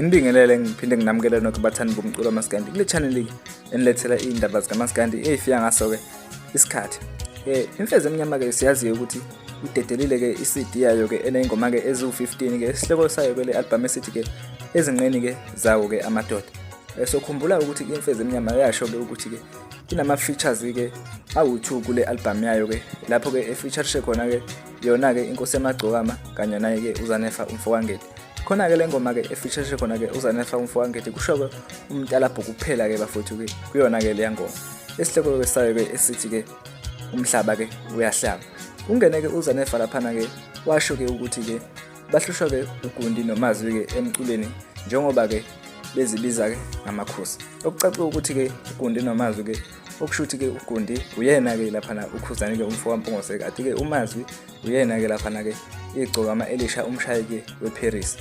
Nginibingelele ngiphinde nginamukele nonke bathandi bomculo wamaskandi kule channel enilethela iy'ndaba zikamaskandi ey'fika ngaso-ke isikhathi. Imfezi emnyama-ke siyaziyo ukuthi idedelile-ke i-CD yayo-ke eney'ngoma-ke eziwu-15-ke isihloko sayo-ke le album esithi-ke ezinqeni-ke zawo-ke amadoda. Sokhumbula ukuthi imfezi emnyama yasho-ke ukuthi-ke inama-features-ke awu-2 kule album yayo-ke lapho-ke efeaturishe khona-ke yona-ke inkosi yamagcokama kanye naye-ke uZanefa umfowangedi. Khona-ke le ngoma-ke efeaturishe khona-ke uZanefa umfowangedi kusho-ke umtalabho kuphela-ke bafowethu-ke kuyona-ke leya ngoma. Isihloko-ke sayo-ke esithi-ke umhlaba-ke uyahlaba. Ungene-ke uZanefa laphana-ke washo-ke ukuthi-ke bahlushwa-ke uGundi noMazwi-ke emculweni njengoba-ke bezibiza-ke ngamakhosi. Okucace ukuthi-ke uGundi noMazwi-ke okusho ukuthi-ke uGundi uyena-ke laphana uKhuzani-ke umfo kaMpungose kanti-ke uMazwi uyena-ke laphana-ke igcokama elisha umshayi-ke weParis.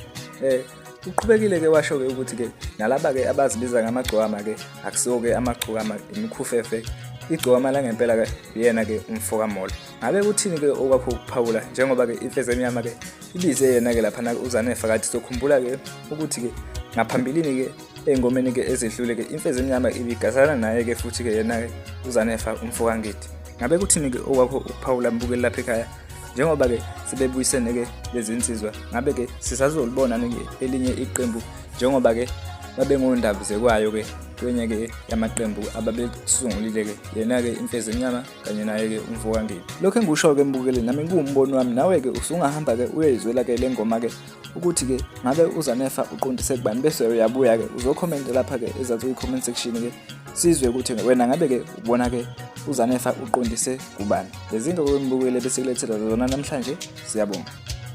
Uqhubekile-ke washo-ke ukuthi-ke nalaba-ke abazibiza ngamagcokama-ke akusiwo-ke amagcokama imikhufefe igcokama langempela-ke uyena-ke umfo kaMolo. Ngabe kuthini-ke okwakho ukuphawula njengoba-ke imfezi emnyama-ke ibize yena-ke laphana-ke uZanefa kade sokhumbula-ke ukuthi-ke ngaphambilini-ke ey'ngomeni-ke ezedlule-ke imfezi emnyama ibigasana naye-ke futhi-ke yena-ke uZanefa umfo kaNgidi. Ngabe kuthini-ke okwakho ukuphawula mbukeli lapha ekhaya njengoba-ke sebebuyisene-ke lezi nsizwa ngabe-ke sisazolibona-ke elinye iqembu njengoba-ke babengondabuzekwayo-ke kwenye-ke yamaqembu ababesungulile-ke yena-ke imfezi emnyama kanye naye-ke umfo kaNgidi. Lokhu engikusho-ke mbukeli nami kuwumbono wami nawe-ke usungahamba-ke uyoyizwela-ke le ngoma-ke ukuthi-ke ngabe uZanefa uqondise kubani bese uyabuya-ke uzokhomenta lapha-ke ezansi kwi-comment section-ke sizwe ukuthi wena ngabe-ke ubona-ke uZanefa uqondise kubani. Lezi zinto-ke mbukeli besikulethela zona namhlanje siyabonga.